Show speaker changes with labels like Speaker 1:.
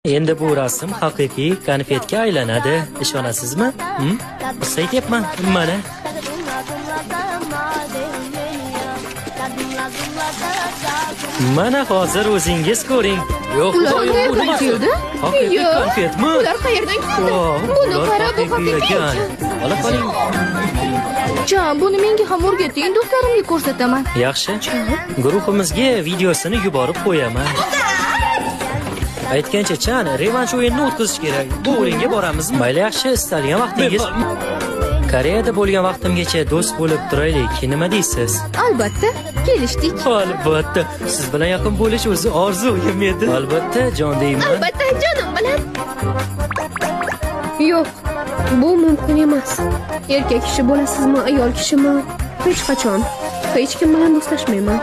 Speaker 1: Endi bu rasm haqiqiy konfetga aylanadi. Ishonasizmi? Qissa aytyapman. Mana. Mana hozir o'zingiz ko'ring. Yo'q,
Speaker 2: Ular
Speaker 1: Xudoyim, bu
Speaker 2: qayerdan
Speaker 1: nimasi?
Speaker 2: keldi?
Speaker 1: Haqiqiy
Speaker 2: Yo'q.
Speaker 1: konfetmi?
Speaker 2: Ular qayerdan keldi?
Speaker 1: Oh,
Speaker 2: Buni
Speaker 1: ular
Speaker 2: qara, bu
Speaker 1: haqiqiy
Speaker 2: haqiqiy
Speaker 1: ekan.
Speaker 2: ekan.
Speaker 1: Ola qoling.
Speaker 2: Chan, buni menga ham o'rgating, do'stlarimga ko'rsataman.
Speaker 1: Yaxshi. Guruhimizga videosini yuborib qo'yaman. Aytgancha, Chan, revansh o'yinini o'tkazish kerak. Boulinga boramizmi? Mayli, yaxshi, istalgan vaqtingiz. Koreyada bo'lgan vaqtimgacha do'st bo'lib turaylik. Nima deysiz?
Speaker 2: Albatta, kelishdik.
Speaker 1: Albatta, siz bilan yaqin bo'lish o'zi orzuyim edi. Albatta, jon deyman.
Speaker 2: Albatta, jonim bilan. Yo'q, bu mumkin emas. Erkak kishi bo'lasizmi, ayol kishimi? Hech qachon hech kim bilan do'stlashmayman.